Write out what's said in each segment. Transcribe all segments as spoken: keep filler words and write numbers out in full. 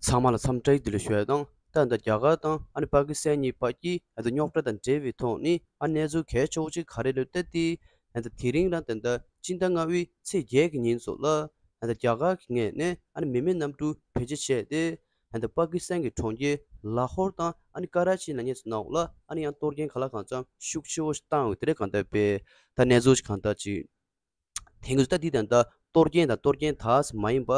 ཚང་མ་ལ་འཚམས་འདྲི་བཀྲ་ཤིས་བདེ་ལེགས་ཞུ་ཡ་དང་། ད་ད་རྒྱ་གར་དང་ཨ་ནི་པ་ཀི་སི་ཐན་གཉིས་བར་གྱི་ཨ་ད་རྙོག་དྲ་དང་འབྲེལ་བའི་ཐོག་ནས་ཨ་གནས་ཚུལ་གལ་ཆེ་བོ་ཅིག་ག་རེ་རེད་ལབ་ན། ད་དེ་རིང་རང་ད་ད་སྤྱི་ཟླ་ལྔ་པའི་ཚེས་བརྒྱད་ཀྱི་ཉིན་སོགས་ལ་ད་ད་རྒྱ་གར་གྱི་ངོས་ནས་ཨ་ནི་མི་མེད་གནམ་གྲུ་བེད་སྤྱོད་བྱས་ཏེ། ད་ད་པ་ཀི་སི་ཐན་གྱི་གྲོང་ཁྱེར་ལ་ཧོར་དང་ཨ་ནི་ཀ་ར་ཅི་ནང་གཉིས་སུ་ནང་ལ་ཨ་ནི་ཡང་གཏོར་སྐྱོན་གང་ལ་གང་འཚམ་ཤུགས་ཆེ་བོ་ཞིག་བཏང་ཡོད་དེ་རེད། གང་ལྟར་པས་ད་གནས་ཚུལ་ཞིག་གང་ལྟར་ཅིག་དེང་གི་ད་འདི་ད་ལྟ་གཏོར་སྐྱོན་དང་གཏོར་སྐྱོན་དག་མ་ཡིན་པ།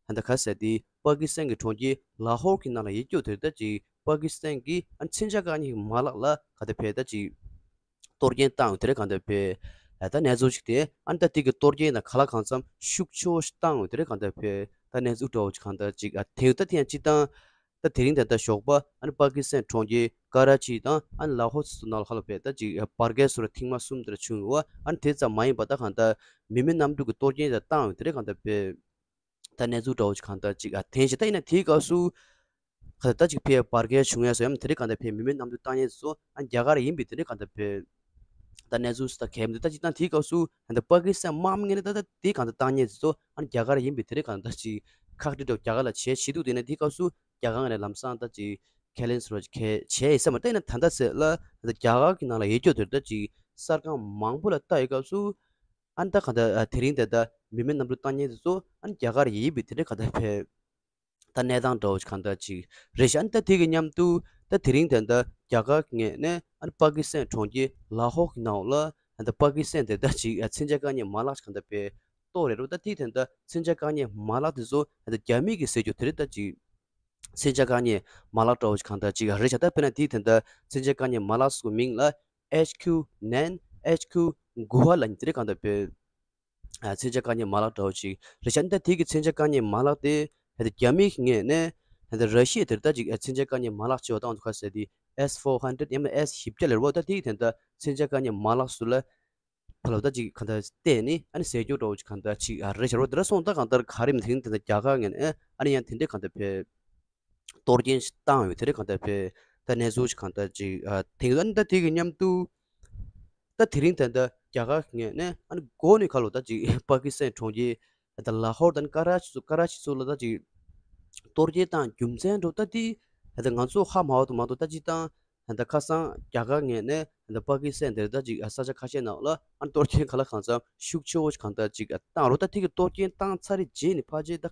ད་ལྟ་ག་ཟེར་དེ་པ་ཀི་སི་ཐན་གྱི་གྲོང་ཁྱེར་ལ་ཧོར་གྱི་ནང་ལ་ཡོད་རྒྱུ་དེར་ད་ཅིག་པ་ཀི་སི་ཐན་གྱི་ཨ་མཚོན་ཆ་བཀག་ཉར་གྱི་མ་ལག་ལ་ག་ད་ཕེ་ད་ཅིག་གཏོར་སྐྱོན་བཏང་ཡོད་དེ་རེད། གང་ད་ཕེ་ད་གནས་ཚུལ་ཞིག་དེ་ཨ་ད་དེ་གི་གཏོར་སྐྱོན་དང་ག་ལ་གང་འཚམ་ཤུགས་ཆེ་བོ་ཞིག་བཏང་ཡོད་དེ་རེད། གང་ད་ཕེ་ད་གནས་ཚུལ་འདྲ་བོ་ཞིག་གང་ད་ཅིག་ཨ་དེང་ད་དེ་ཡང་སྤྱི་བཏང་། ད་དེ་རིང་ད་ལྟ་ཞོགས་པ་ཨ་ནི་པ་ཀི་སི་ཐན་གྲོང་ཁྱེར་ཀ་ར་ཅི་དང་ཨ་ནི་ལ་ཧོར་སོ་སོ་ནང་ལ་ཁ་ལ་ཕེ་ད་ཅིག་བར་བརྒལ་སོ་ར་ཐེངས་མ་གསུམ་དེ་ར་བྱུང་ཡོད་པ། ཨ་ནི་དེ་ཙམ་མ་ཡིན་པ་ད་གང་ལྟར་མི་མེད་གནམ་གྲུ་གི་གཏོར་སྐྱོན་ད་བཏང་ཡོད་དེ་རེད། གང་ལྟར་ཕེ་ད་གནས་ཚུལ་འདྲ་བོ་ཞིག་གང་ལྟར་ཅིག་ཨ་དེ་བཞིན་ད་ཡིན་ན་དེའི་སྐབས་སུ་ག་ད་ཅིག་ཕེ་བར་བརྒལ་བྱུང་ཡ་སོ་ཡ་མ་དེ་རེད། གང་ལྟར་ཕེ་མི་མེད་གནམ་གྲུ་བཏང་ཡས་སོ་ཨ་ནི་རྒྱ་གར་ཡིན་པའི་དེ་རེད། གང་ལྟར་ཕེ་ད་གནས་ཚུལ་སུ་ད་གལ་མི་འདུག་ད་ཅིག་ད་དེའི་སྐབས་སུ་ད་པ་ཀི་སི་ཐན་དམག་མི་ངོས་ནས་ད་ད་དེ་གང་ལྟར་བཏང་ཉེས་ཚོ་ཨ་ནི་རྒྱ་གར་ཡིན་པའི་དེ་རིང་གང་ལྟར་ཅིག་ཁག་དཀྲི་འདྲ་བོ་རྒྱ་གར་ལ་བྱས་བྱེད་འདུག་དེ་ནས་དེའི་སྐབས་སུ་རྒྱ་གར་ངོས་ནས་ལམ་སང་ད་ཅིག་ཁས་ལེན་ཟེར་བ་ཅིག་ཁས་བྱས་ཡིན་ས་མ་རེད། ད་ཡིན་ན་ད་ལྟ་ཟེར་ལ་ད་རྒྱ་གར་གྱི་ནང་ལ་ཡོད་རྒྱུ་དེར་ད་ཅིག་གསར་ཁང་མང་པོ་ལ་ལྟ་ཡི་སྐབས་སུ་ཨ་ནི་ད་གང་ལྟར་དེ་རིང་དེ་ད་མི་མེད་གནམ་གྲུ་བཏང་ཉེས་དེ་ཚོ་ཨ་ནི་རྒྱ་གར་ཡིན་པའི་དེ་རིང་གང་ལྟར་ཕེབས། ད་གནས་སྟངས་འདྲ་བོ་ཞིག་གང་འདྲ་ཅིག་རེད་ཤག་ཨ་ནི་ད་དེ་གི་མཉམ་དུ་ད་དེ་རིང་དེ་འདྲ་རྒྱ་གར་གྱི་ངོས་ནས་ཨ་ནི་པ་ཀི་སི་ཐན་གྲོང་ཁྱེར་ལ་ཧོར་གྱི་ནང་ལ་ཨ་ནི་ད་པ་ཀི་སི་ཐན་དེ་ད་ཅིག་ཨ་མཚོན་ཆ་བཀག་ཉར་མ་ལག་ཞིག་གང་འདྲ་པས་གཏོར་རེད་རོ། ད་དེ་དེ་འདྲ་མཚོན་ཆ་བཀག་ཉར་མ་ལག་དེ་ཚོ་ཨ་ནི་ད་རྒྱ་མི་གི་ཟེར་རྒྱུ་དེ་རེད། ད་ཅིག་མཚོན་ཆ་བཀག་ཉར་མ་ལག་འདྲ་བོ་ཞིག་གང་འདྲ་ཅིག་རེད་ཤག་ད་དཔེར་ན་དེ་དེ་འདྲ་མཚོན་ཆ་བཀག་ཉར་མ་ལག་སོགས་མིང་ལ་ཨེཆ་ཁྱུ་ནན་ཨེཆ་ཁྱུ་དགུ་བ་ལ་ཉིན་དེ་རེད། གང་འདྲ་པས། ཨ་མཚོན་ཆ་བཀག་ཉར་མ་ལག་འདྲ་བོ་ཅིག་རེད་ཤག་ཨ་ནི་ད་དེ་གི་མཚོན་ཆ་བཀག་ཉར་མ་ལག་དེ་ད་རྒྱ་མི་གི་ངོས་ནས་ད་ར་ཤི་ཡ་དེར་ད་ཅིག་ཨ་མཚོན་ཆ་བཀག་ཉར་མ་ལག་ཅེས་པ་དང་ཁ་གསལ་དེ་S four hundred ཡང་ན་S བཞི་བརྒྱ་ལབ་རེད་པ། ད་དེ་གི་དེ་ད་མཚོན་ཆ་བཀག་ཉར་མ་ལག་སུ་ལ་ཕ་ལོ་ད་ཅིག་ག་ད་བལྟས་ནས་ཨ་ནི་ཟེར་རྒྱུ་འདྲ་བོ་ཅིག་གང་ད་ཅིག་ཨ་རེད་ཤག་རོ། དེ་འདྲ་སོང་ད་གང་ལྟར་ག་རེ་མི་དེ་ད་རྒྱ་གར་ངོས་ནས་ཨ་ནི་ཡང་དེ་འདྲས་གང་ད་ཕེ། གཏོར་སྐྱོན་ཞིག་བཏང་ཡོད་དེ་རེད། གང་ལྟར་ཕེ་ད་གནས་ཚུལ་ཞིག་གང་ལྟར་ཅིག་ཨ་དེང་སང་ད་དེ་གི་མཉམ་དུ་ད་དེ་རིང་ད་ལྟ་རྒྱ་གར་ངོས་ནས་ཨ་ནི་འགོ་ནས་ཁ་ལོ་ད་ཅིག་པ་ཀི་སི་ཐན་གྲོང་ཁྱེར་ད་ལ་ཧོར་དང་ཀ་ར་ཅི་ཚོ་ཀ་ར་ཅི་ཚོ་ལ་ད་ཅིག་གཏོར་སྐྱོན་བཏང་རྒྱུ་མཚན་འགྲོ་ད་དེ་ད་ང་ཚོ་ཧ་མ་གོ་དུ་མ་གཏོགས་ད་ཅིག་བཏང་ད་ཁ་སང་རྒྱ་གར་ངོས་ནས་ད་པ་ཀི་སི་ཐན་དེར་ད་ཅིག་ས་ཆ་ཁ་ཤས་ནང་ལ་ཨ་ནི་གཏོར་སྐྱོན་ག་ལ་གང་འཚམ་ཤུགས་ཆེ་བོ་ཞིག་གང་ལྟར་ཅིག་བཏང་རོ། ད་དེ་གི་གཏོར་སྐྱོན་བཏང་ཚར་རེ་རྗེས་ནས་ཕལ་ཆེར་ད་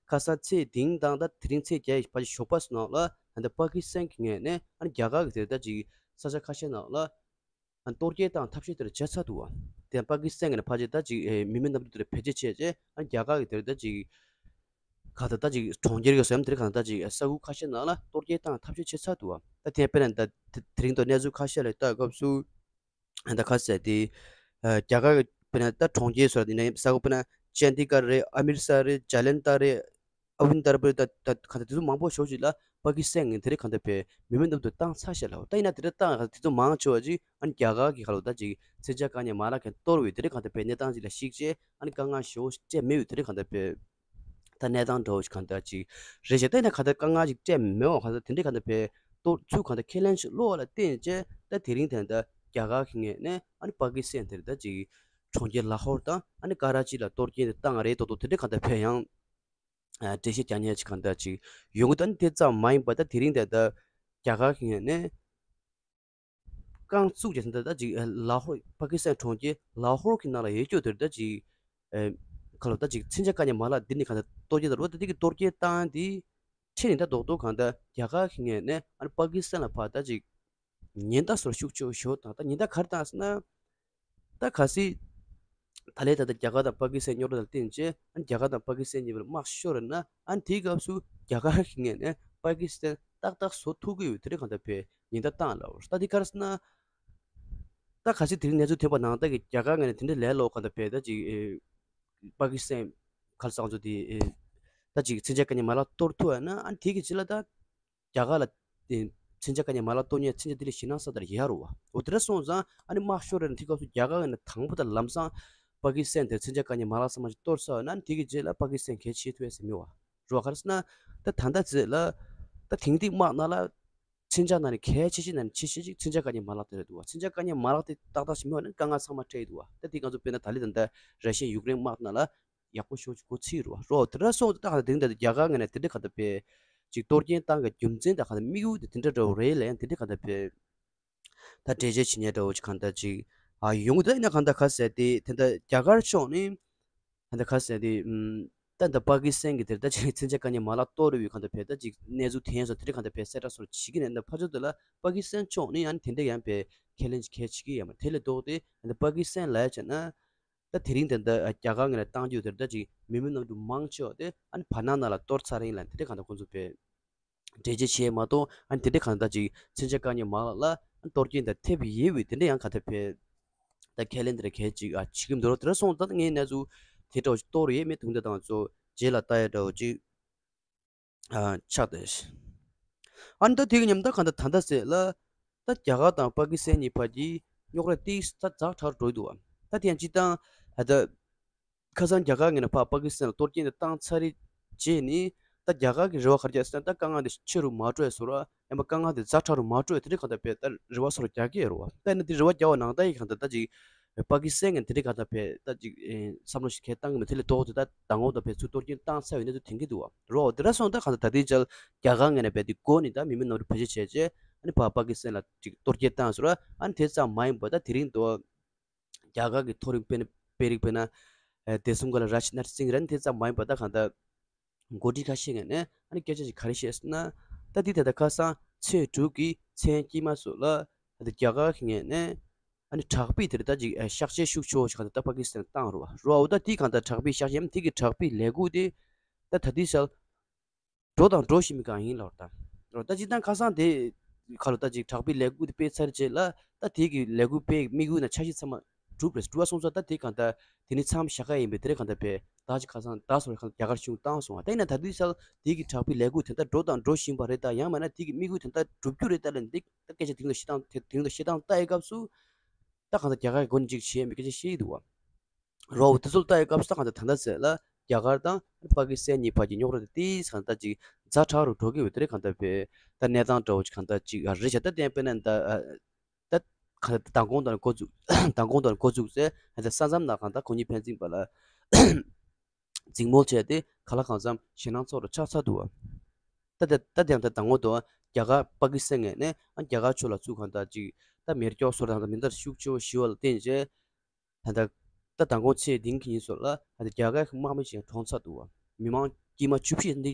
ཁ་སང་ཚེས་དེང་དང་ད་དེ་རིང་ཚེས་བརྒྱད་ཡི་ཕལ་ཆེར་ཞོགས་པ་སོ་ནང་ལ་ད་པ་ཀི་སི་ཐན་གྱི་ངོས་ནས་ཨ་ནི་རྒྱ་གར་གྱི་དེར་ད་ཅིག་ས་ཆ་ཁ་ཤས་ནང་ལ་ཨ་ནི་གཏོར་སྐྱོན་བཏང་ཐབས་ཤེས་དེར་བྱས་ཚར་འདུག་བ། དེ་པ་ཀི་སི་ཐན་གྱི་ནས་ཕལ་ཆེར་ད་ཅིག་ཨེ་མི་མེད་གནམ་གྲུ་དེར་བེད་སྤྱོད་བྱས་རྗེས་ཨ་ནི་རྒྱ་གར་གྱི་དེར་ད་ཅིག་ག་ད་ད་ཅིག་གྲོང་ཁྱེར་གྱི་སོ་ཡམ་དེར་གང་ད་ཅིག་ས་ཁུལ་ཁ་ཤས་ནང་ལ་གཏོར་སྐྱོན་བཏང་ཐབས་ཤེས་བྱས་ཚར་འདུག་བ། ད་དེ་དཔེར་ན་ད་དེ་དེ་རིང་ཐོག་གནས་ཚུལ་ཁ་ཤས་ལ་ལྟ་སྐབས་སུ། ད་ཁ་གསལ་དེ། རྒྱ་གར་གྱི་དཔེར་ན་ད་གྲོང་ཁྱེར་སོགས་ཡིན་ན་ས་ཁུལ་དཔེར་ན་ཅན་ཌི་གར་རེད། ཨ་མིར་སར་རེད། ཇ་ལན་དར་རེད། ཨ་བིན་དར་པུར་རེད། ད་ད་ག་ད་དེ་ཚོ་མང་པོ་ཞེ་པོ་ཅིག་ལ་པ་ཀི་སི་ཐན་ངོས་དེ་རིང་གང་ལྟར་བས་མི་མེད་གནམ་གྲུ་བཏང་ཚར་ཤག་ལ། ད་ཡིན་ན་དེ་འདྲ་བཏང་ག་དེ་ཚོ་མང་ཆེ་བ་ཅིག་ཨ་ནི་རྒྱ་གར་གྱི་ཁ་ལོ་ད་ཅིག་མཚོན་ཆ་བཀག་ཉར་མ་ལག་གི་གཏོར་བའི་དེ་རིང་གང་ལྟར་བས་གནས་སྟངས་ཅིག་ལ་གཞིགས་བྱས་ཨ་ནི་དཀའ་ངལ་ཞེ་པོ་ཅིག་སྤྲད་མེད་པའི་དེ་རིང་གང་ལྟར་བས། ད་གནས་སྟངས་འདྲ་བོ་ཞིག་གང་ལྟར་ཅིག་རེད་ཤག་ད་ཡིན་ན་གང་ལྟར་དཀའ་ངལ་ཅིག་སྤྲད་མེད་པ་གང་ལྟར་དེ་འདྲའི་གང་ལྟར་བས་གཏོར་ཚུལ་གང་ལྟར་ཁས་ལེན་ཞིག་བློ་ལ་བརྟེན་བྱས་ད་དེ་རིང་དེ་འདྲ་རྒྱ་གར་གྱི་ངོས་ནས་ཨ་ནི་པ་ཀི་སི་ཐན་དེར་ད་ཅིག་གྲོང་ཁྱེར་ལ་ཧོར་དང་ཨ་ནི་ཀ་ར་ཅི་ལ་གཏོར་སྐྱོན་དེ་བཏང་རེད་མདོག་མདོག་དེ་འདྲའི་གང་ལྟར་བས་ཡང་འགྲེལ་བཤད་རྒྱག་མཁན་ཅིག་གང་ལྟར་ཅིག་ཡོང་གི་འདུག་ཨ་ནི་དེ་ཙམ་མ་ཡིན་པ་ད་དེ་རིང་དེ་འདྲ་རྒྱ་གར་གྱི་ངོས་ནས། རྐང་བཙུགས་བྱས་ཟིན་ད་ད་ཅིག་ལ་ཧོར་པ་ཀི་སི་ཐན་གྲོང་ཁྱེར་ལ་ཧོར་གྱི་ནང་ལ་ཡོད་རྒྱུ་དེར་ད་ཅིག་ཁ་ལོ་ད་ཅིག་མཚོན་ཆ་བཀག་ཉར་མ་ལག་འདི་ནི་གང་ལྟར་གཏོར་སྐྱོན་དང་རོ་ད་འདི་གི་གཏོར་སྐྱོན་བཏང་འདི་ཁྲིད་ནས་ད་རྡོག་རྡོག་གང་ལྟར་རྒྱ་གར་གྱི་ངོས་ནས་ཨ་ནི་པ་ཀི་སི་ཐན་ལ་ཕར་ད་ཅིག་ཉེན་བརྡ་སོར་ཤུགས་ཆེ་བོ་ཞོ་དང་ད་ཉེན་བརྡ་ག་རེ་བཏང་ཟེར་ན། ད་གལ་སྲིད་ད་ལས་ད་ལྟ་རྒྱ་གར་དང་པ་ཀི་སི་ཐན་རྙོག་དྲ་དང་བསྟུན་བྱས་ཨ་ནི་རྒྱ་གར་དང་པ་ཀི་སི་ཐན་གཉིས་བར་དམག་ཤོར་ན་ཨ་ནི་དེའི་སྐབས་སུ་རྒྱ་གར་གྱི་ངོས་ནས་པ་ཀི་སི་ཐན་ཏག་ཏག་བཟོ་ཐུབ་ཀྱི་ཡོད་དེ་རེད། གང་ལྟར་བས་ཉེན་བརྡ་བཏང་ལབ་ད་འདི་ག་རེ་ཟེར་ན། ད་གལ་སྲིད་དེ་རིང་གནས་ཚུལ་ཐོན་པ་ནང་ལྟར་གྱི་རྒྱ་གར་ངོས་ནས་དེ་འདྲའི་ལས་སླ་པོ་གང་ལྟར་བས་ད་ཅིག་ཨེ། པ་ཀི་སི་ཐན་ག་རེ་ཟེར་ང་ཚོ་དེ་ཨེ། ད་ཅིག་མཚོན་ཆ་བཀག་ཉར་མ་ལག་གཏོར་ཐུབ་ཡ་ན་ཨ་ནི་དེ་གི་རྗེས་ལ་ད། རྒྱ་གར་ལ་དེ་མཚོན་ཆ་བཀག་ཉར་མ་ལག་གཏོར་ཉེན་མཚོན་ཆ་དེ་ལས་ཞེད་སྣང་ས་ལྟར་ཡོད་རུ་བ། འོ་དེ་འདྲ་སོང་ཙང་ཨ་ནི་དམག་ཤོར་རེ་ན་དེ་སྐབས་སུ་རྒྱ་གར་ངོས་ནས་དང་པོ་དང་ལམ་སང་པ་ཀི་སི་ཐན་དེར་མཚོན་ཆ་བཀག་ཉར་མ་ལག་ཚང་མ་ཞིག་གཏོར་ཚར་བ་ན་ཨ་ནི་དེ་གི་རྗེས་ལ་པ་ཀི་སི་ཐན་གལ་ཆེ་ཐུབ་ཡ་ཟེར་མི་བ། རུ་བ་ག་རེ་ཟེར་ན། ད་ད་ལྟ་ཚེ་ལ་ད་དེང་དུས་དམག་ནང་ལ་མཚོན་ཆ་ནང་ནས་གལ་ཆེ་ཤོས་ནང་ནས་ཆེ་ཤོས་ཅིག་མཚོན་ཆ་བཀག་ཉར་མ་ལག་དེ་རེད་འདུག་བ། མཚོན་ཆ་བཀག་ཉར་མ་ལག་དེ་ཏག་ཏག་ཞིག་མེད་བ་ན་དཀའ་ངལ་ཚང་མ་འཕྲད་ཡོད་འདུག་བ། ད་དེ་ང་ཚོ་དཔེར་ན་ད་ལི་ད་ལྟ་ར་ཤི་ཡ་ཡུཀ་རེན་དམག་ནང་ལ་ཡག་པོ་ཤོས་ཅིག་འགོ་ཚུགས་རུ་བ། རོ་དེ་འདྲ་སོང་ཙང་ད་ད་དེང་ད་རྒྱ་གར་ངོས་ནས་དེ་འདྲ་ག་ད་པས། ཅིག་གཏོར་སྐྱོན་བཏང་གི་རྒྱུ་མཚན་དང་གང་ལྟར་དམིགས་ཡུལ་དེ་དེ་འདྲ་འདྲ་བོ་རེད་ལབ་ཡང་དེ་འདྲ་གང་ལྟར་བས། ད་འགྲེལ་བཤད་བྱེད་མཁན་འདྲ་བོ་ཅིག་གང་ལྟར་ཅིག་ཨ་ཡོང་གི་འདུག་ཡིན་ན་གང་ལྟར་ག་ཟེར་ཏེ་དེ་འདྲ་རྒྱ་གར་ཕྱོགས་ནས་གང་ལྟར་ག་ཟེར་ཏེ་ཨམ་ད་འདི་པ་ཀི་སི་ཐན་གྱི་དེར་ད་ཅིག་མཚོན་ཆ་དཀའ་ངལ་མ་ལག་གཏོར་རེ་བའི་གང་ལྟར་བས་ད་ཅིག་གནས་ཚུལ་ཐོན་སོང་དེ་འདྲ་གང་ལྟར་བས་གསལ་བསྒྲགས་སོགས་བྱེད་ཀྱི་ནས་འདི་ཕར་ཕྱོགས་དེ་ལ་པ་ཀི་སི་ཐན་ཕྱོགས་ནས་ཡང་དེ་འདྲ་ཡང་བས་ཁས་ལེན་གྱི་གལ་བྱེད་ཀྱི་ཡོད་མ་རེད། དེ་ལས་ལྡོག་སྟེ་འདི་པ་ཀི་སི་ཐན་ལ་ཡ་བྱས་ན་ད་དེ་རིང་དེ་འདི་རྒྱ་གར་ངོས་ནས་བཏང་རྒྱུ་དེར་ད་ཅིག་མི་མེད་གནམ་གྲུ་མང་ཆེ་བ་དེ་ཨ་ནི་བར་སྣང་ནང་ལ་གཏོར་ཚར་རིང་ལ་དེ་འདྲ་གང་ལྟར་ཁོང་ཚོ་བས། འགྲེལ་བརྗོད་བྱས་མ་གཏོགས་ཨ་ནི་དེ་འདྲའི་གང་ལྟར་ཅིག་མཚོན་ཆ་དཀའ་ངལ་མང་ལ་ལ་གཏོར་སྐྱོན་དང་ཐེབས་ཡོད་པའི་དེ་འདྲ་ཡང་གང་ལྟར་བས་ད་ཁས་ལེན་དེ་འདྲ་གལ་ཅིག་ཨ་བྱེད་ཀྱི་མི་འདུག་རོགས། དེ་འདྲ་སོང་ཙང་ངའི་གནས་ཚུལ་དེ་འདྲ་བོ་ཅིག་གཏོར་ཡོད་མེད་དུང་དེ་དང་ཚོ་རྗེས་ལ་ལྟ་ཡ་འདྲ་བོ་ཅིག་ཨ་ཆགས་ཏེ། ཨ་ནི་ད་དེ་གི་མཉམ་ད་གང་ལྟར་ད་ལྟ་ཟེར་ལ་ད་རྒྱ་གར་དང་པ་ཀི་སི་ཐན་གཉིས་བར་གྱི་རྙོག་དྲ་ཏིས་ད་ཛ་དྲག་འགྲོ་འདུག་བ། ད་དེ་ཡང་སྤྱི་བཏང་ད་ཁ་སང་རྒྱ་གར་ངོས་ནས་ཕར་པ་ཀི་སི་ཐན་ལ་གཏོར་སྐྱོན་དེ་བཏང་ཚར་རེད་བྱས་ནས་ད་རྒྱ་གར་གྱི་རེ་བ་ག་རེ་རྒྱག་ཟེར་ན་ད་དཀའ་ངལ་དེ་ཆེ་རུ་མ་འགྲོ་ཡ་བཟོ་ར་ཡང་པ་དཀའ་ངལ་དེ་ཛ་དྲག་རུ་མ་འགྲོ་ཡ་དེ་འདྲ་གང་ལྟར་བས་ད་རེ་བ་བཟོ་ར་རྒྱག་གི་ཡོད་རེད་བ། ད་ཡིན་ན་དེ་རེ་བ་རྒྱག་པ་ནང་ལྟར་ཡིན་གང་ལྟར་ད་ཅིག་པ་ཀི་སི་ཐན་ངོས་དེ་འདྲ་གང་ལྟར་བས་ད་ཅིག་བསམ་བློ་ཞིག་གས་བཏང་གི་མེད། དེ་ལས་ལྡོག་སྟེ་ད་མདང་དགོང་དང་བས་ཚུར་གཏོར་སྐྱོན་བཏང་ཚར་བའི་གནས་ཚུལ་ཐོན་གྱི་འདུག་བ། རོ་དེ་འདྲ་སོང་ད་གང་ལྟར་ད་ལྟའི་ཆར་རྒྱ་གར་ངོས་ནས་བས་དེ་འགོ་ནས་ད་མི་མེད་གནམ་གྲུ་བེད་སྤྱོད་བྱས་རྗེས་ཨ་ནི་ཕར་པ་ཀི་སི་ཐན་ལ་ཅིག་གཏོར་སྐྱོན་བཏང་ཟེར་བ། ཨ་ནི་དེ་ཙམ་མ་ཡིན་པར་ད་དེ་རིང་དུ་རྒྱ་གར་གྱི་མཐོ་རིམ་དཔོན་དཔོན་རིགས་དཔེར་ན་ཨ་བདེ་སྲུང་སྒར་ལ་རཱཇ་ནཱཐ་སིང་ར་ཨ་ནི་དེ་ཙམ་མ་ཡིན་པར་ད་གང་ལྟར་འགོ་ཁྲིད་ཁ་ཤས་ངོས་ནས་ཨ་ནི་སྐད་ཆ་ཞིག་ག་རེ་བཤད་ཟེར་ན། ད་འདི་ད་ལྟ་ཁ་སང་ཚེས་དྲུག་གི་མཚན་དཀྱིལ་མ་སོགས་ལ་ད་ལྟ་རྒྱ་གར་གྱི་ངོས་ནས་ཨ་ནི་དྲག་པོའི་དེར་ད་ཅིག་ཨ་གཤག་བཅོས་ཤུགས་ཆེ་བོ་ཞིག་གང་ལྟར་ད་པ་ཀི་སི་ཐན་བཏང་རུ་བ་རུ་བ། འོ་ད་དེ་གང་ལྟར་དྲག་པོའི་གཤག་བཅོས་ཡམ་དེ་གི་དྲག་པོའི་ལས་འགུལ་དེ་ད་ད་ལྟའི་ཆར་འགྲོ་དང་འགྲོ་བཞིན་པའི་སྒང་ཡིན་ལབ་ད། རོ་ད་ཅི་ད་ཁ་སང་དེ་ཁ་ལོ་ད་ཅིག་དྲག་པོའི་ལས་འགུལ་དེ་སྤེལ་ཚར་རྗེས་ལ་ད་དེ་གི་ལས་འགུལ་སྤེལ་དམིགས་ཡུལ་ན་འཆར་གཞི་ཚང་མ་གྲུབ་རེད། གྲུབ་པ་སོང་ཙང་ད་དེ་གང་ལྟར་དེ་ནི་མཚམས་བཞག་ག་ཡིན་པས་དེ་རེད་གང་ལྟར་བས་ད་ཅིག་ཁ་སང་ད་སོང་རེད་གང་རྒྱ་གར་གཞུང་བཏང་སོང་བ། ད་ཡིན་ན་ད་དུས་ཚར་དེ་གི་དྲག་པོའི་ལས་འགུལ་དེ་ད་འགྲོ་དང་འགྲོ་བཞིན་པ་རེད། ད་ཡང་མིན་ན་དེ་གི་དམིགས་ཡུལ་དེ་ད་གྲུབ་རྒྱུ་རེད། ད་ལན་འདི་ད་སྐད་ཆ་དེ་རིང་ལ་བཤད་སྟངས་དེ་དེ་རིང་ལ་བཤད་སྟངས་ལྟ་ཡི་སྐབས་སུ་ད་གང་ལྟར་རྒྱ་གར་གི་སྒོ་ནས་ཅིག་བྱས་མི་སྐད་ཆ་བཤད་ཡི་འདུག་བ། རོ་དེ་ཚོ་ལྟ་ཡི་སྐབས་སུ་ད་གང་ལྟར་ད་ལྟ་ཟེར་ལ་རྒྱ་གར་དང་པ་ཀི་སི་ཐན་གཉིས་བར་གྱི་རྙོག་དྲ་དེ་ཏིས་གང་ལྟར་ཅིག་ཛ་དྲག་རུ་འགྲོ་གི་ཡོད་དེ་རེད་གང་ལྟར་བས་ད་གནས་སྟངས་འདྲ་བོ་ཅིག་གང་ལྟར་ཅིག་རེད་བྱ། ད་དེ་དཔེར་ན་ད་ད་གང་ལྟར་མདང་དགོང་དང་འགོ་བཙུགས་མདང་དགོང་དང་འགོ་བཙུགས་ཚེ་ད་ལྟ་ས་མཚམས་ནང་གང་ལྟར་ཁོ་གཉིས་ཕན་ཚུན་བར་ལ་འཛིང་མོལ་བྱས་ཏེ་ག་ལ་གང་འཚམ་ཞེད་སྣང་ཚ་རུ་ཆགས་ཚར་འདུག་བ། ད་ད་ད་དེ་ཡང་ད་མདང་དགོང་དུ་རྒྱ་གར་པ་ཀི་སི་ཐན་ངོས་ནས་རྒྱ་གར་ཕྱོགས་ལ་ཚུར་གང་ལྟར་ཅིག་ད་མེ་སྒྱོགས་སོགས་དང་མེ་མདའ་ཤུགས་ཆེ་བོ་ཞི་བ་ལ་བརྟེན་བྱས། ད་ལྟ་ད་མདང་དགོང་ཚེས་བདུན་གྱི་ཉིན་སོགས་ལ་ད་ལྟ་རྒྱ་གར་གྱི་དམག་མི་ཞིག་གྲོངས་ཚར་འདུག་བ། མི་མང་དཀྱུས་མ་བཅུ་བཞི་འདི་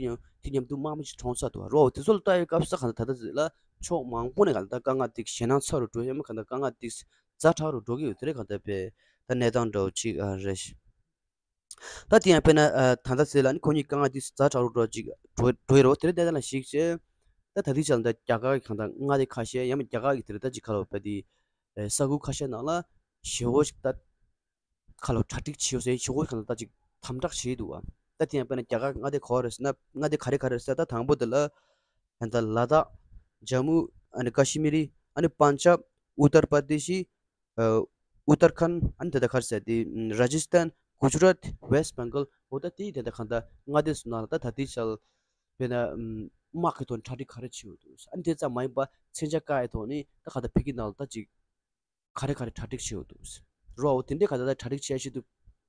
མཉམ་དུ་དམག་མི་ཞིག་གྲོངས་ཚར་འདུག་བ། རོ་དེ་ཚོ་ལ་ལྟ་ཡི་སྐབས་སུ་གང་ལྟར་ད་ལྟ་ཟེར་ལ་ཕྱོགས་མང་པོ་ནས་གང་ལྟར་དཀའ་ངལ་དེ་ཞེད་སྣང་ཚ་རུ་འགྲོ་ཡ་མ་གང་ལྟར་དཀའ་ངལ་དེ་ཛ་དྲག་རུ་འགྲོ་གི་ཡོད་དེ་རེད་གང་ལྟར་བས་ད་གནས་སྟངས་འདྲ་བོ་ཅིག་ཨ་རེད། ད་དེ་ཡང་དཔེར་ན་ཨ་ད་ལྟ་ཟེར་ལ་ནི་ཁོ་གཉིས་དཀའ་ངལ་དེ་ཛ་དྲག་རུ་འགྲོ་ཅིག་འགྲོ་འགྲོ་ཡི་རོ་དེ་རེད། དེ་ལ་གཞིགས་བྱས་ད་ད་ལྟའི་ཆར་ལ་ད་རྒྱ་གར་གྱི་གང་ལྟར་མངའ་སྡེ་ཁ་ཤས་ཡང་མ་རྒྱ་གར་གྱི་དེ་རེད་ད་ཅིག་ཁ་ལོ་པ་དེ་ས་ཁུལ་ཁ་ཤས་ནང་ལ་ཞེ་བོ་ཞིག་ད། ཁ་ལོ་གྲ་སྒྲིག་བྱེད་ཡོད་ཟེར་ཞུ་སྒོ་གང་ལྟར་ཅིག་དམ་དྲག་བྱས་འདུག་བ། ད་དེ་ཡང་དཔེར་ན་རྒྱ་གར་མངའ་སྡེ་ག་བ་རེད་ཟེར་ན་མངའ་སྡེ་ག་རེ་ག་རེ་རེད་ཟེར་ད་དང་པོ་དེ་ལ་ད་ལ་དྭགས། ཇམ་མུ། ཨ་ནི་ཀ་ཤི་མི་རི། ཨ་ནི་པན་ཇབ། ཨུ་ཏར་པར་དེ་ཤི། ཨུ་ཏར་ཁན། ཨ་ནི་དེ་ད་ག་རེ་ཟེར་དེ་ར་ཇི་སྟན། གུ་ཇུ་རཱད། ཝེསྟ་བེང་གལ། འོ་ད་དེ་དེ་ད་གང་ལྟར་མངའ་སྡེ་ཚོ་ནང་ལ་ད་ད་ལྟའི་ཆར་དཔེར་ན་དམག་གི་ཐོག་ནས་གྲ་སྒྲིག་ག་རེ་བྱས་ཡོད་འདུག་ཨ་ནི་དེ་ཙམ་མ་ཡིན་པ་མཚོན་ཆ་བཀག་ཡའི་ཐོག་ནས་ད་གང་ལྟར་བོད་ཀྱི་ནང་ལ་ད་ཅིག་ག་རེ་ག་རེ་གྲ་སྒྲིག་བྱས་ཡོད་འདུག་རོ་འོ་དེ་འདྲའི་ག་ད་ལྟ་གྲ་སྒྲིག་བྱས་བཞིན་དུ་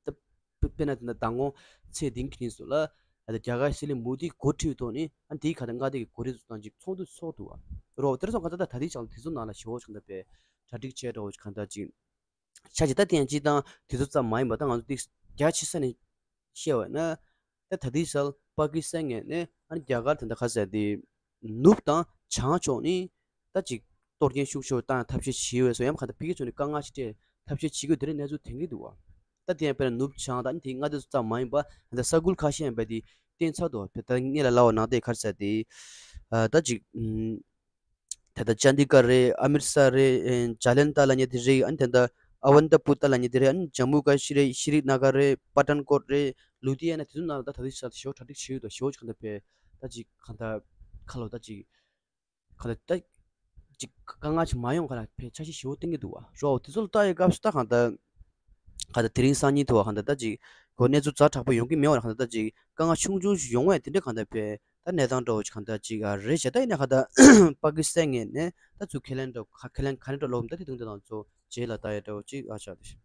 ད་དཔེར་ན་དེ་འདྲ་མདང་དགོང་ཚེས་བདུན་གྱི་ཉིན་སོགས་ལ་ད་ལྟ་རྒྱ་གར་སྲིད་བློན་མོ་དིས་འགོ་ཁྲིད་ཐོག་ནས་ཨ་དེའི་ག་ད་མངའ་སྡེ་གི་འགོ་ཁྲིད་ཚོ་དང་ཅིག་ཚོགས་འདུ་ཚོགས་འདུག་བ། རོ་དེར་སོང་ག་ད་ལྟ་ད་ལྟའི་ཆར་ལ་དེ་ཚོ་ནང་ལ་ཞེ་བོ་ཞིག་ད་དཔེ་གྲ་སྒྲིག་བྱས་འདྲ་བོ་ཞིག་ག་ད་ཅིག་ཆ་ཅིག་ད་དེ་ཡང་ཅིག་དང་དེ་ཚོ་ཙམ་མ་ཡིན་པ་ད་ང་ཚོ་ཏིག་རྒྱ་ཆེ་ས་ནས་བཤད་བ་ན། ད་ད་ལྟའི་ཆར་པ་ཀི་སི་ཐན་ངོས་ནས་ཨ་ནི་རྒྱ་གར་དེ་འདྲ་ག་ཟེར་དེ་ནུབ་དང་བྱང་ཕྱོགས་ནས་ད་ཅིག་གཏོར་སྐྱོན་ཤུགས་ཆེ་བོ་བཏང་ཐབས་ཤེས་བྱས་ཡོད་སོ་ཡང་ག་ད་ཕ་གི་ཕྱོགས་ནས་དཀའ་ངལ་ཞིག་སྤྲད་ཐབས་ཤེས་བྱེད་དགོས་དེ་རིང་གནས་ཚུལ་ཐོན་གྱི་འདུག་བ། ད་དེ་ཡང་དཔེར་ན་ནུབ་བྱང་དང་ཨ་ནི་དེའི་མངའ་སྡེ་ཚོ་ཙམ་མ་ཡིན་པ་ད་ས་ཁུལ་ཁ་ཤས་ཡང་བས་དེ་བརྟན་ཚར་འདུག་བ། ད་ངེད་ལ་ལབ་པ་ནང་དེ་ག་རེ་ཟེར་དེ་ད་ཅིག་ད་ལྟ་ཅན་དི་གར་རེད། ཨ་མིར་སར་རེད། ཨེ་ཇ་ལན་ཏ་ལ་ཉེ་དེ་རེད། ཨ་ནི་ད་ལྟ་ཨ་ཝན་ཏ་པུ་ཏ་ལ་ཉེ་དེ་རེད། ཨ་ནི་ཇམ་མུ་ཀ་ཤི་རེད། ཤི་རི་ན་གར་རེད། པ་ཏན་ཀོད་རེད། ལུ་དི་ཡ་ན་དེ་ཚོ་ནང་ལ་ད་ད་ལྟའི་ཆར་ཞེ་བོ་གྲ་སྒྲིག་བྱས་ཡོད་དོ། ཞེ་བོ་གང་ལྟར་བས་ད་ཅིག་གང་ལྟར་ཁ་ལོ་ད་ཅིག་གང་ལྟར་ད་ཅིག་དཀའ་ངལ་ཞིག་མ་ཡོང་ག་ལ་བས་འཆར་གཞི་ཞེ་བོ་བཏིང་གི་འདུག་བ། རོ་དེ་ཚོ་ལ་ལྟ་ཡི་སྐབས་སུ་ད་གང་ལྟར་གང་ལྟར་དེ་རིང་སང་ཉིན་ཐོག་གང་ལྟར་ད་ཅིག་གོ་གནས་ཚུལ་ཛ་དྲག་པོ་ཡོང་གི་མེད་བ་ལ་གང་ལྟར་ད་ཅིག་དཀའ་ངལ་ཆུང་ཆུང་ཞིག་ཡོང་བས་དེ་འདྲ་གང་ལྟར་བས། ད་གནས་སྟངས་འདྲ་བོ་ཞིག་གང་ལྟར་ཅིག་ཨ་རེད་བྱས། ད་ཡིན་ན་ག་ད་པ་ཀི་སི་ཐན་ངོས་ནས་ད་ཚུར་ཁས་ལེན་འདྲ་ཁ་ཁས་ལེན་ག་རེ་འདྲ་ལོག་ད་དེ་དུང་དེ་དང་ཚོ་རྗེས་ལ་ལྟ་ཡ་འདྲ་བོ་ཅིག་ཨ་ཆགས་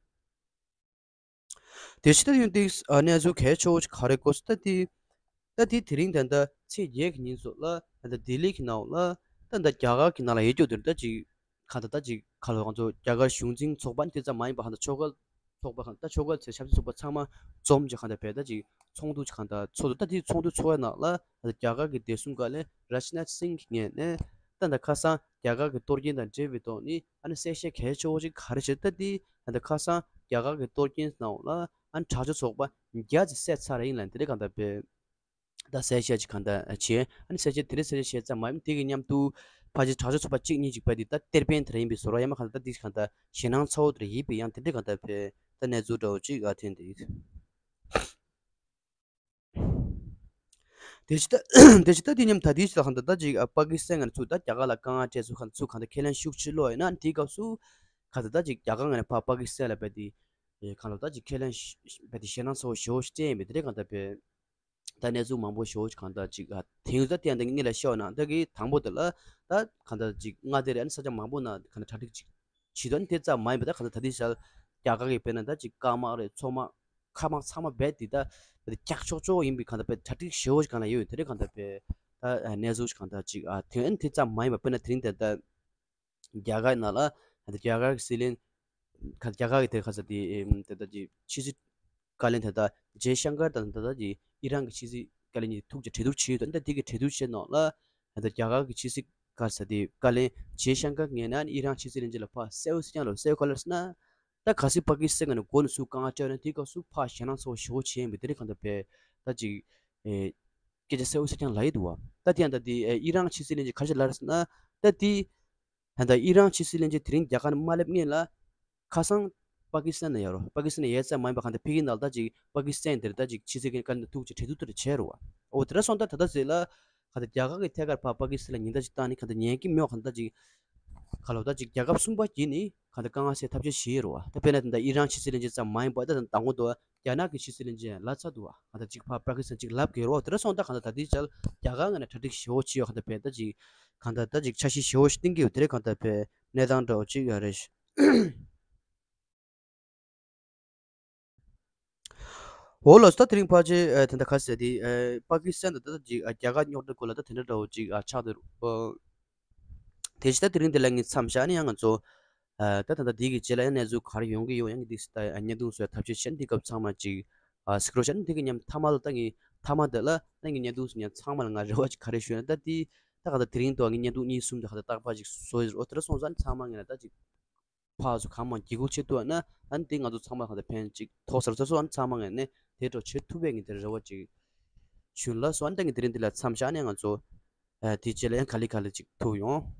དེ་དེ་ཕྱི་ད་ཡོང་དེ་ཨ་གནས་ཚུལ་གལ་ཆེ་བོ་ཞིག་ག་རེ་གོ་ས་ད་དེ་ ད་དེ་དེ་རིང་ད་ལྟ་ཚེས་བརྒྱད་ཀྱི་ཉིན་སོགས་ལ་ད་ལྟ་ལྡི་ལི་གི་ནང་ལ་ད་ལྟ་རྒྱ་གར་གྱི་ནང་ལ་ཡོད་རྒྱུ་དེར་ད་ཅིག་གང་ལྟར་ད་ཅིག་ག་ལ་ང་ཚོ་རྒྱ་གར་གཞུང་འཛིན་ཚོགས་པ་ནི་དེ་ཙམ་མ་ཡིན་པ་གང་ལྟར་ཆོལ་ཁ་ཚོགས་པ་གང་ལྟར་ཆོལ་ཁ་ཚོས་ཆབ་སྲིད་ཚོགས་པ་ཚང་མ་འཛོམས་ཀྱི་གང་ལྟར་བས་ད་ཅིག་ཚོགས་འདུ་གང་ལྟར་ཚོགས་འདུ་ད་དེ་ཚོགས་འདུ་ཚོགས་པའི་ནང་ལ་ད་ལྟ་རྒྱ་གར་གྱི་བདེ་སྲུང་བཀའ་བློན་རཱཇ་ནཱཐ་སིང་གི་ངོས་ནས་ད་ལྟ་ཁ་སང་རྒྱ་གར་གྱི་གཏོར་སྐྱོན་དང་འབྲེལ་བའི་ཐོག་ནས་ཨ་ནི་གསལ་བཤད་གལ་ཆེ་བོ་ཅིག་ག་རེ་བྱས་ད་དེ་ད་ལྟ་ཁ་སང་རྒྱ་གར་གྱི་གཏོར་སྐྱོན་ནང་ལ་ཨ་ནི་དྲག་སྤྱོད་ཚོགས་པ་བརྒྱ་ཅིག་བསད་ཚར་ཡིན་ལ་དེ་འདྲ་གང་ལྟར་བས། ད་གསལ་བཤད་ཅིག་གང་ལྟར་བྱས། ཨ་ནི་གསལ་བཤད་དེ་རིང་གསལ་བཤད་བྱས་ཙམ་མ་ཡིན་དེ་གི་མཉམ་དུ་ཕལ་ཆེར་དྲག་སྤྱོད་ཚོགས་པ་གཅིག་གཉིས་ཅིག་བས་དེ་ད་གཏེར་སྤེན་དེ་འདྲ་ཡིན་པའི་བཟོ་འདྲ་ཡང་མ་གང་ལྟར་དེ་གང་ལྟར་ཞེད་སྣང་ཚ་བོ་དེ་འདྲ་ཡིན་པའི་ཡང་དེ་འདྲ་གང་ལྟར་བས་ད་གནས་ཚུལ་འདྲ་བོ་ཅིག་ཨ་ཐོན་བསྡད་ཡོད། དེ་ཕྱི་ད་དེ་ཕྱི་ད་དེ་མཉམ་ད་དེའི་ཕྱི་ད་གང་ལྟར་ད་ཅིག་ཨ་པ་ཀི་སི་ཐན་ང་ཚོ་ད་རྒྱ་གར་ལ་དཀའ་ངལ་འཕྲད་ཚུལ་གང་ཚུལ་གང་ལྟར་ཁས་ལེན་ཤུགས་ཆེ་བློ་ཡིན་ན་དེའི་སྐབས་སུ་གང་ལྟར་ད་ཅིག་རྒྱ་གར་ང་ནས་ཕ་པ་ཀི་སི་ཐན་ལ་བས་དེ་གང་ལྟར་ད་ཅིག་ཁས་ལེན་བས་དེ་ཞེད་སྣང་ཚ་བོ་ཞེ་བོ་ཞིག་སྤྲད་ཡིན་པའི་དེ་འདྲ་གང་ལྟར་བས། ད་གནས་ཚུལ་མང་པོ་ཞེ་པོ་ཅིག་གང་ལྟར་ཅིག་ཨ་དེང་ད་ལྟའི་ཡང་ད་གཉིས་ལ་ཤོད་ན་ད་གི་དང་པོ་དེ་ལ་ད་གང་ལྟར་ཅིག་མངའ་སྡེ་རེ་ཨ་ནི་ས་ཆ་མང་པོ་ན་གང་ལྟར་གྲ་སྒྲིག་ཅིག་བྱེད་དོན་དེ་ཙམ་མ་ཡིན་པ་ད་གང་ལྟར་ད་ལྟའི་ཆར་རྒྱ་གར་གི་དཔེར་ན་ད་ཅིག་སྐམ་དམག་རེ་མཚོ་དམག་མཁའ་དམག་ཚང་མ་རྦད་དེ་ད་ཀྱག་ཀྱོག་ཀྱོག་ཡིན་པའི་གང་ལྟར་དཔེ་གྲ་སྒྲིག་ཞེ་པོ་ཅིག་གང་ལ་ཡོད་དེ་རེད་གང་ལྟར་དཔེ་ད་གནས་ཚུལ་ཅིག་གང་ལྟར་ཅིག་ཨ་དེ་ཨ་ནི་དེ་ཙམ་མ་ཡིན་པ་དཔེར་ན་དེ་རིང་དེ་ད། རྒྱ་གར་ནང་ལ་ད་ལྟ་རྒྱ་གར་གྱི་སྲིད་བློན་ཁ་རྒྱ་གར་གྱི་དེ་ཁ་ས་དེ་ཨེམ་དེ་ལྟ་ཅིག་ཕྱི་སྲིད་བཀའ་བློན་དེ་ལྟ་ཇེ་ཤང་ཀར་དང་དེ་ལྟ་ཅིག་ཨི་རན་གྱི་ཕྱི་སྲིད་བཀའ་བློན་གཉིས་ཐུག་ཅིག་གྲོས་བསྡུར་བྱས་ཡོད་དོ། ད་དེ་གི་གྲོས་བསྡུར་བྱས་ནང་ལ་ད་ལྟ་རྒྱ་གར་གྱི་ཕྱི་སྲིད་ཁ་ས་དེ་བཀའ་བློན་ཇེ་ཤང་ཀར་ངོས་ནས་ཨི་རན་ཕྱི་སྲིད་བློན་ཆེན་ལ་ཕར་གསལ་བོ་ཟེར་ཀྱང་ལོ་གསལ་བོ་ག་ལ་ཟེར་ན་ད་གལ་སྲིད་པ་ཀི་སི་ཐན་ནས་འགོ་ནས་ཚུར་དཀའ་ངལ་སྤྲད་ཡོད་ན་དེའི་སྐབས་སུ་ཕར་ཞེད་སྣང་ཚ་བོ་ཞེ་པོ་བྱས་ཡིན་པའི་དེ་རིང་གང་ལྟར་བས་ད་ཅིག་ཨེ་སྐད་ཆ་གསལ་བོ་ཟེར་ཀྱང་ལབ་ཡི་འདུག་བ། ད་དེ་ཡང་ད་དེ་ཨེ་ཨི་རན་ཕྱི་སྲིད་བློན་ཆེན་ག་རེ་ལབ་ཟེར་ན་ད་དེ། ད་ལྟ་ཨི་རན་ཕྱི་སྲིད་བློན་ཆེན་དེ་རིང་རྒྱ་གར་ནས་མ་སླེབས་སྔོན་ལ་ཁ་སང་པ་ཀི་སི་ཐན་ནས་ཡར་རོ། པ་ཀི་སི་ཐན་ནས་ཡར་ཙམ་མ་ཡིན་པ་གང་ལྟར་ཕ་གི་ནང་ལ་ད་ཅིག་པ་ཀི་སི་ཐན་དེར་ད་ཅིག་ཕྱི་སྲིད་བཀའ་བློན་ཐུག་ཅིག་གྲོས་བསྡུར་དེར་བྱས་རོ་བ། འོ་དེ་འདྲ་སོང་ད་ད་ལྟ་ཟེར་ལ་གང་ལྟར་རྒྱ་གར་གྱི་ཐད་ཀར་ཕར་པ་ཀི་སི་ཐན་ལ་ཉེན་བརྡ་ཅིག་བཏང་ནས་གང་ལྟར་ཉན་གྱི་མེད་པ་གང་ལྟར་ད་ཅིག་ག་ལོ་ད་ཅིག་རྒྱལ་ཁབ་གསུམ་པ་བརྒྱུད་ནས་གང་ལྟར་དཀའ་ངལ་སེལ་ཐབས་ཤེས་བྱེད་ཡོད་རོ་བ། ད་དཔེར་ན་ད་ལྟ་ཨི་རན་ཕྱི་སྲིད་བློན་ཆེན་ཙམ་མ་ཡིན་པ་ད་མདང་དགོང་དུ་རྒྱ་ནག་གི་ཕྱི་སྲིད་བློན་ཆེན་ལབ་ཚར་འདུག་བ། གང་ལྟར་ཅིག་ཕར་པ་ཀི་སི་ཐན་ཅིག་ལབ་དགོས་རོ་བ། དེ་འདྲ་སོང་ད་གང་ལྟར་ད་ལྟའི་ཆར་རྒྱ་གར་ངོས་ནས་གྲ་སྒྲིག་ཞེ་པོ་བྱས་ཡོད་གང་ལྟར་བས་ད་ཅིག་གང་ལྟར་ད་ཅིག་འཆར་གཞི་ཞེ་པོ་ཞིག་བཏིང་གི་ཡོད་དེ་རེད་གང་ལྟར་བས་གནས་སྟངས་འདྲ་བོ་ཅིག་ཡོད་རེད། འོ་ལགས་སོ། ད་དེ་རིང་ཕལ་ཆེར་ཨ་དེ་འདྲ་ག་ཟེར་དེ་ཨ་པ་ཀི་སི་ཐན་དང་ད་ལྟ་ཅིག་ཨ་རྒྱ་གར་རྙོག་དྲ་སྐོར་ལ་ད་དེ་འདྲ་འདྲ་བོ་ཅིག་ཨ་ཆགས་འདུག་ཨོ། དེ་བཞིན་ད་དེ་རིང་འདི་ལ་ངས་མཚམས་བཞག་ནས་ཡང་ང་ཚོ་ཨ་ད་ད་ལྟ་འདི་གི་རྗེས་ལ་ཡང་གནས་ཚུལ་ག་རེ་ཡོང་གི་ཡོད་ཡང་འདི་ད་བརྙན་ཐུང་བཟོ་ཡ་ཐབས་ཤེས་བྱས་ནས་འདི་སྐབས་ཚང་མ་ཅིག་ཨ་གཟིགས་རོགས་བྱས་ནས་འདི་གི་མཉམ་མཐའ་མ་ལ་ད་ངས་མཐའ་མ་འདི་ལ་ད་ངས་བརྙན་ཐུང་བཟོ་མཁན་ཚང་མ་ལ་ང་རེ་བ་ཅིག་ག་རེ་ཞུ་ན་ད་འདི་ད་ག་ད་དེ་རིང་དུ་ངས་བརྙན་ཐུང་གཉིས་གསུམ་དེ་ག་ད་རྟག་པར་ཅིག་བཟོ་ཡི་རོགས། དེ་འདྲ་སོང་ཙང་ཚང་མ་ངས་ན་ད་ཅིག་ཕར་ཚུར་གང་མང་འགྱིག་སྒུག་བྱེད་ཐུབ་ན་ཨ་ནི་དེ་ང་ཚོ་ཚང་མ་གང་ལྟར་ཕན་ཅིག་ཐོགས་ས་རེད་ཟེར་སོང་། ཨ་ནི་ཚང་མ་ངས་ནས་དེ་འདྲ་བྱེད་ཐུབ་པའི་ངས་དེ་རེ་བ་ཅིག་ཞུ་ལགས་སོ། ཨ་ནི་ད་ངས་དེ་རིང་འདི་ལ་མཚམས་བཞག་ནས་ང་ཚོ་ཨ་དེ་རྗེས་ལ་ཡང་ག་ལེ་ག་ལེ་ཅིག་ཐུག་ཡོང་།